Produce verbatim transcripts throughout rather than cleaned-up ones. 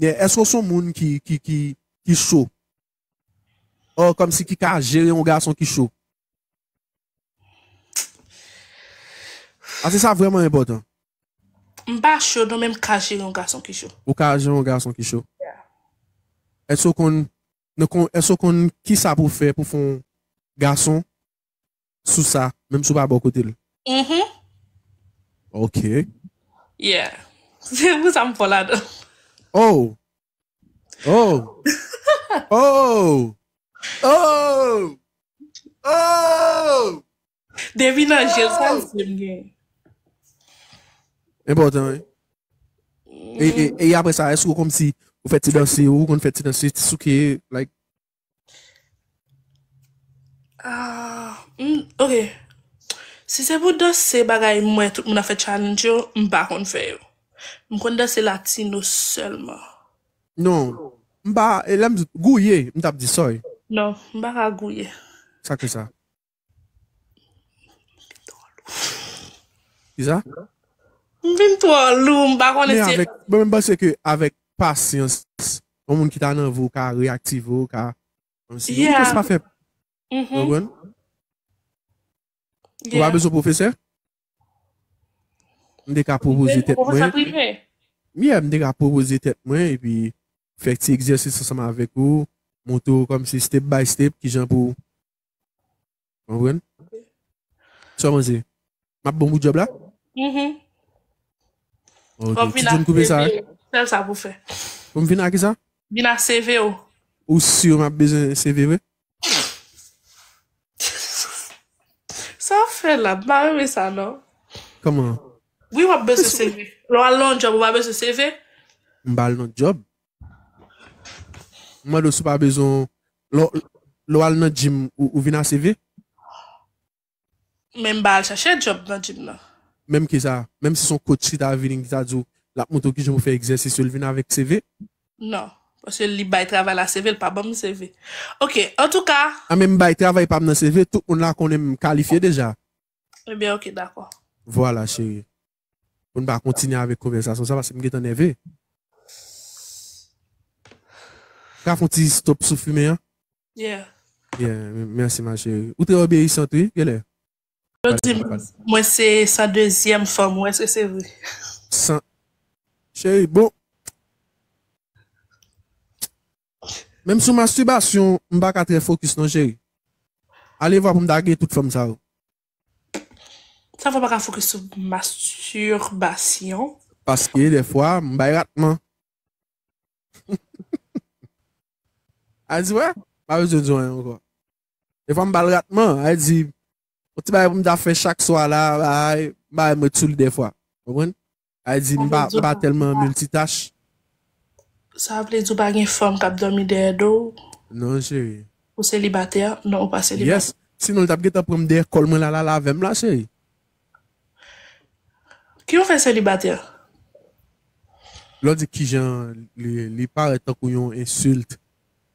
Yeah, èske w se yon moun ki, ki, ki, ki cho? Or, kòmsi ki ka jere yon gason ki cho? Paske sa vrèman enpòtan. M pa cho, non, men m ka jere yon gason ki cho. Ou ka jere yon gason ki cho? Èske w konn, nou konn, èske w konn ki sa pou fè pou fè yon gason sou sa, menm si w pa bò kote l? Mhm. Ok. Yeah. Se pou sa m fò ladan. Oh! Oh! Oh! Oh! Oh! Depi nan je l, sa l se m gen. Enpòtan, wi. E, e, e apre sa, èske w kòmsi ou fè ti danse, ou konn fè ti danse, ti souke, like, Ah, mm, ok. Si se pou danse bagay mwen, tout moun ap fè challenge yo, m pa konn fè yo. M konn danse latino sèlman. Non, m pa, e lè m di gouye, m t ap di sòy. Non, m pa ka gouye. Sa ke sa? Ki sa? M vin twò lou, m pa konnen Men si avèk, mwen, m panse ke avèk pasyans, yon moun ki ta nan vi w ka reyaktive w, ka, kòmsi, Yeah. Ou pa fè, Mhm. Konprann? Ou pa Yeah. bezwen pwofesè? M te ka pwopoze tèt Pwofesè mwen. Prive. Yeah, m te ka pwopoze tèt mwen, epi fè ti egzèsis ansanm avèk ou, montre w kòmsi step by step, kijan pou, konprann? Sa w panse? M ap bon pou djòb la? Mhm. Ok, Fòk ti vin John koupe sa, a wi. C V, sèl sa pou fè. Pou m vin a ki sa? Vin a C V ou. Ou si m ap bezwen C V, vre? Sa w fè la, m pa renmen sa, non. Kòman? Wi, w ap bezwen C V. Lè w al nan yon djòb, ou pa bezwen C V? M pa al nan djòb. M mande w si w pa bezwen, lè w, lè w al nan gym, ou, ou vin a C V? Men m pa al chache djòb nan gym nan. Menm ki sa, menm si se yon coach ki ta vini, ki ta di w, l ap montre w kijan pou fè egzèsis yo, l vin avèk C V? Non. Paske li bay travay la C V, l pa ban m C V. Ok, antouka. A, men m bay travay pa m nan C V, tout moun la konnen m kalifye deja. Ebyen, ok, dakò. Vwala, cheri. Pou n pa kontinye avèk konvèsasyon sa, paske m gentan nève. Ka fè yon ti stop sou fimen an? Yeah. Yeah, m-, mèsi, ma chérie. Ou trè obeyisant, wi, genlè. Yo di m, mwen se san dezyèm fanm, ou èske se vre? San, cheri, bon. Menm sou mastibasyon, m pa ka trè fokis non, cheri. Ale vwa pou m ta gen tout fanm sa yo. Sa fò pa ka fokis sou mastibasyon. Paske dèfwa, m bay ratman. A di, wè, pa bezwen di anyen ankò. Dèfwa, m ba l ratman, a di, yon ti bagay pou m ta fè chak swa la, bay, bay mwen sou li dèfwa. Konprann? A di, m pa, m pa tèlman miltitach. Sa vle di ou pa gen fanm k ap dòmi dèyè do w? Non, cheri. Ou selibatè? Non, ou pa selibatè. Yes. Sinon, l t ap gentan pran m dèyè kòl mwen la, la, la avè m la, cheri. Ki w fè selibatè? Lè w di kijan li, li parèt tankou yon ensilt.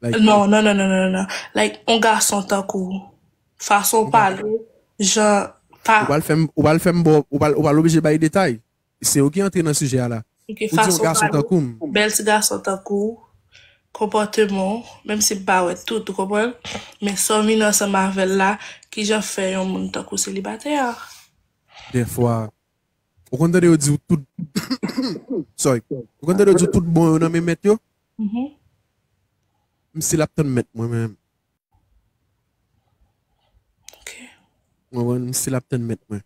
Like, Non, non, non, non, non, non. Like, yon gason tankou w, fason w pale, jan, pa, ou pral fè m, ou pral fè m bò, ou pral, ou pral oblije bay detay. Se ou ki antre nan sijè a la. ok, Ou di yon fason w gason pale, tankou m. Bèl ti gason tankou w, konpòteman w, menm si m pa wè tout, ou konprann? Men sa w vin ansanm avè l la, kijan fè yon moun tankou w selibatè a? Dèfwa. Ou konn tande yo di w tout, sorry. Ou konn tande yo di w tout bon yo nan men mèt yo? Mhm. M still ap tann mèt mwen menm. Ok. Ou konprann? M still ap tann mèt mwen.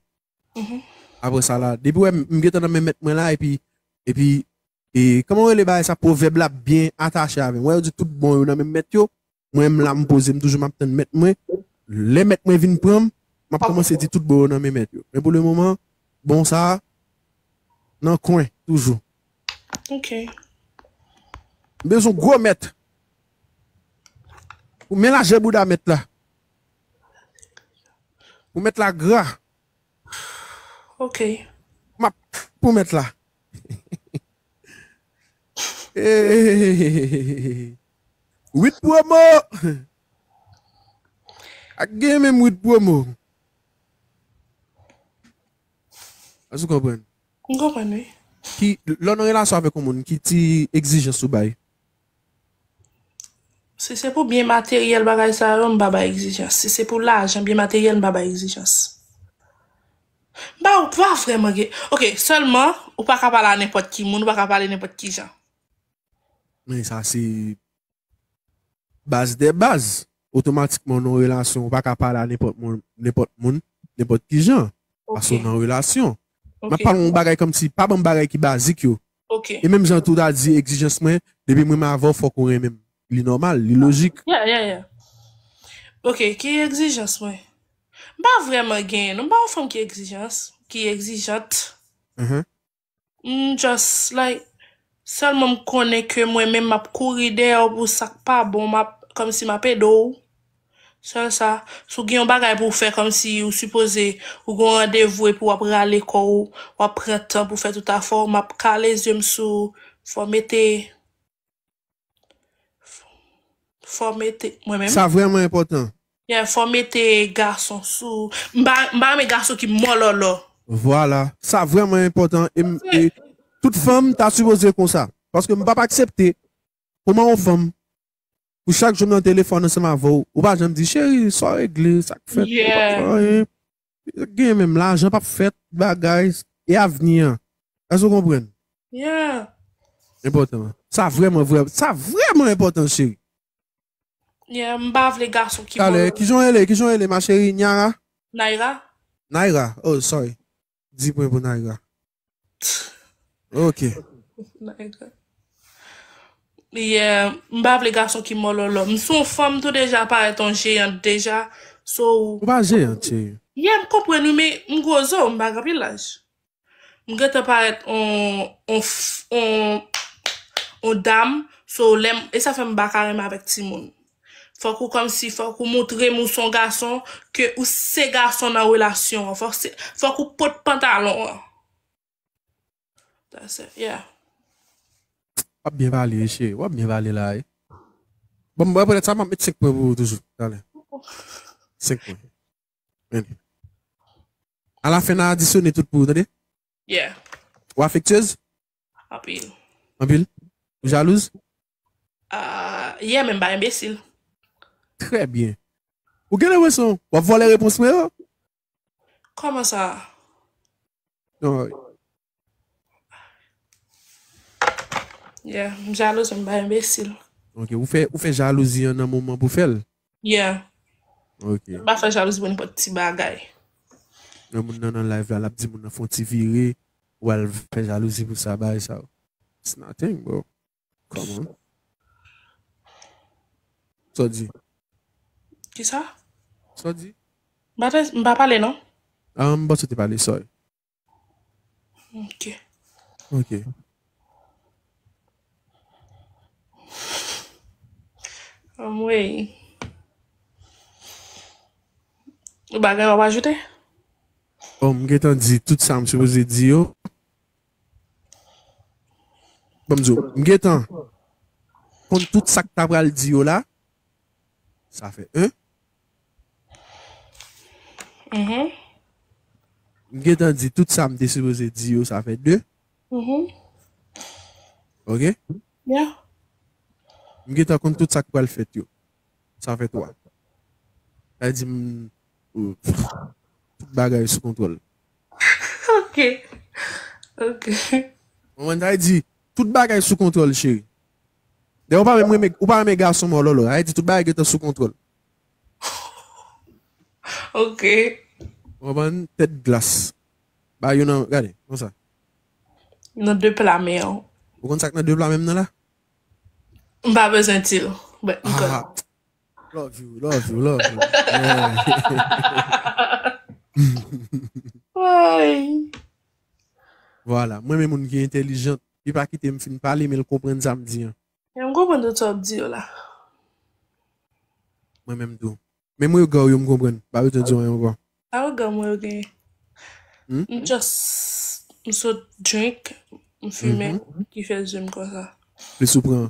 Mhm. Apre sa la, depi wè m, m gentan nan men mèt mwen la, epi, epi, e, kòman w rele bagay sa, pwovèb la byen atache avè m. Wè yo di tout bon yo nan men mèt yo, mwen m la m poze, m toujou m ap tann mèt mwen. Lè mèt mwen vin pran m, m ap kòmanse di tout bon yo nan men mèt yo. Men pou le moman, bon sa, nan kwen, toujou. Ok. M bezwen gwo mèt. Pou men lajè bouda mèt la. Pou mèt la gra. Ok. M ap pou mèt la. Hey, wit pwomo. Ak gen menm wit pwomo. Èske w konprann? M konprann, wi. Ki, lè w nan relasyon avèk yon moun, ki ti egzijans ou bay? Si se pou byen materyèl, bagay sa yo, m pa bay egzijans. Si se pou lajan, byen materyèl, m pa bay egzijans. M pa, m pa vrèman gen. Ok, sèlman, ou pa ka pale a nenpòt ki moun, ou pa ka pale nenpòt ki jan. Men sa se baz dè baz. Otomatikman, nan yon relasyon, ou pa ka pale a nenpòt moun, nenpòt moun, nenpòt ki jan. Paske w Ok, nan relasyon. M ap ok, pale yon bagay kòmsi, pa ban m bagay ki bazik yo. ok. E menm jan tou ta di egzijans mwen, depi m renmen avè w, fòk ou renmen m. Li nòmal, li lojik. Yeah, yeah, yeah. Ok, ki egzijans mwen? M pa vrèman gen, non, m pa yon fanm ki egzijans, ki egzijant. Mhm. M just, like, sèlman m konnen ke mwen menm m ap kouri dèyè w pou sa k pa bon, m ap, kòmsi m ap ede w. Sèl sa, si w gen yon bagay pou w fè, kòmsi ou sipoze, ou gen yon randevou epi w ap rale kò w, w ap pran tan pou fè tout afè w, m ap kale zye m sou, fò mete, fò mete, mwen menm. Sa vrèman enpòtan. Yeah, fò mete gason sou. M pa, m pa renmen gason ki mòlòlò. Vwala. Sa vrèman enpòtan. E, m- e tout fanm ta sipoze konsa. Paske m p ap aksepte pou mwen yon fanm, pou chak jou m nan telefòn ansanm avè w, ou pa janm di, cheri, sa w regle, sa k fèt, ou pa fè Yeah. anyen. Gen menm lajan p ap fèt, bagay, e avni an. Èske w konprann? Yeah. Enpòtan. Sa vrèman, vrèman, sa vrèman enpòtan, cheri. Yeah, m pa vle gason ki Talè, mòlòlò. Kijan w rele, kijan w rele, ma chérie, Nyara? Naira? Naira, oh, sorry. Di pwen pou Naira. Ok. Naira. Yeah, m pa vle gason ki mòlòlò. M se yon fanm tou deja parèt yon jeyant deja. So, Ou pa jeyant, cheri. Yeah, m konprann wi, men m gwo zo, m pa gen anpil laj. M gentan parèt on, on, f- on, on dam, so lè m, e sa fè m pa ka renmen avèk timoun. Fòk ou kòmsi, fòk ou montre m ou se yon gason, ke ou se gason nan relasyon an. Fòk se, fòk ou pot pantalon an. That's it, yeah. W ap byen pale, cheri. W ap byen pale la, wi. Bon, mwen, petèt sa, m ap met senk pwen pou ou toujou. Talè. Senk pwen. Men. Alafen, n a adisyone tout pou ou, tande? Yeah. Ou afektyez? Anpil. Anpil? Ou jalouz? Ah, yeah, men m pa enbesil. Trè byen. Ou gen lenpresyon w ap vòlè repons mwen yo? Kòman sa? Non. Yeah, m jalouz, men m pa enbesil. Ok, ou fè, ou fè jalouzi an nan moman pou fè l? Yeah. Ok. M pa fè jalouzi pou nenpòt ti bagay. Nan moun nan nan live la, l ap di moun nan fè yon ti vire, ou al fè jalouzi pou sa, bagay sa. It's nothing, bro. Come on. Sa w di? Kisa? Sa w di? M pa te, m pa pale, non? Ah, m panse w te pale, sorry. Ok. Ok. Anmwey. Ou pa gen w ap ajoute? Bon, m gentan di tout sa m sipoze di yo. Bon, m di w, m gentan konn tout sa k ta pral di yo la. Sa fè en. Mhm. M gentan di tout sa m te sipoze di yo, sa fè de. Mhm. Ok? Yeah. M gentan konn tout sa k pral fèt yo. Sa fè twa. Sa di m, tout bagay sou kontwòl. Ok. Ok. Ou konprann sa di, tout bagay sou kontwòl, cheri. Dayè, ou pa menm renmen, ou pa renmen gason mòlòlò. Sa di, tout bagay gentan sou kontwòl. Ok. Ou konprann? Tèt glas. Ba yo nan, gade, konsa. Nan de pla men an. Ou konn sa k nan de pla men m nan la? M pa bezwen di l. But m konn. Ah, love you, love you, love you. Yeah. Ay. Vwala, mwen menm moun ki entèlijant, li pa kite m fin pale, men l konprann sa m di an. M konprann tout sa w ap di yo la. Mwen menm tou. Menm rega w yo m konprann. Pa bezwen di anyen ankò. A rega mwen yo genyen. Hmm? M just, m sot drink, m fimen, ki fè zye m konsa. Plis ou pran,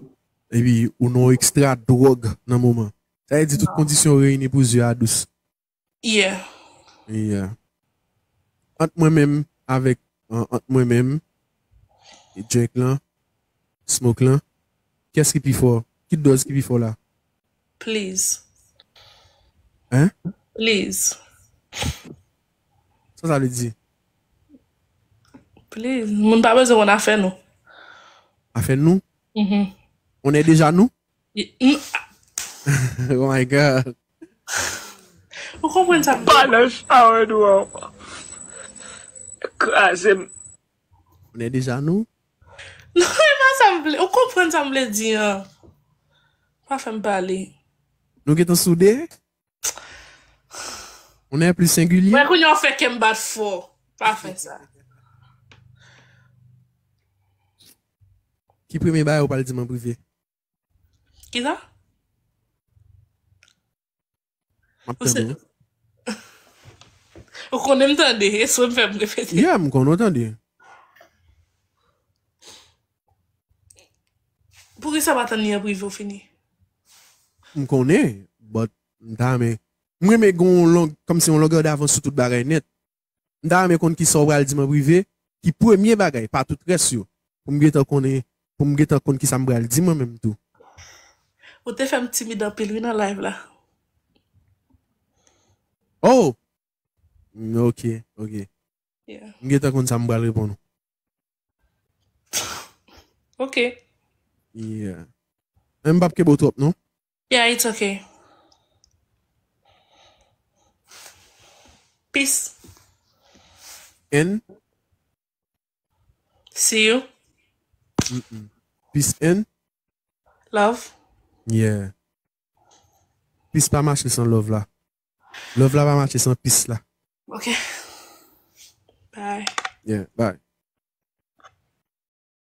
epi ou nan ekstra dwòg nan moman. Sa vle di tout kondisyon reyini pou zye a dous. Yeah. Yeah. Ant mwen menm avèk, an- ant mwen menm, drink lan, smoke lan. Kiyès ki pi fò? Ki dòz ki pi fò la? Please. Hein? Please. Sa sa vle di? Please. Moun pa bezwen konn afè nou. Afè nou? Mhm. On est déjà nous? Y- n- Oh my God. Ou konprann sa? Pa nan shower dwò. Kraze m. On est déjà nous? Non, e pa sa m vle. Ou konprann sa m vle di an? Pa fè m pale. Nou gentan soude? On est plus singulier? Mwen kounye an fè kè m bat fò. Pa fè sa. Ki premye bagay ou pral di m an prive? Kisa? M ap Ou se- tande w. Ou konnen m tande, e sou m fè m repete. Yeah, m konnen w tande. Poukisa pa tann li an prive ou fini? M konnen, but m ta renmen. M renmen gen yon long, kòmsi yon longè davans sou tout bagay nèt. M ta renmen konn kisa w pral di m an prive, ki premye bagay, pa tout rès yo. Pou m gentan konnen, pou m gentan konn kisa m pral di mwen menm tou. Ou te fè m timid anpil wi nan live la. Oh! Mm, ok, ok. Yeah. M gentan konn sa m pral reponn ou. Ok. Yeah. Men m p ap kenbe w twòp non. Yeah, it's okay. Peace. And See you. Mm-mm. Peace and Love. Yeah. Peace pa mache san love la. Love la pa mache san peace la. Ok. Bye. Yeah, bye.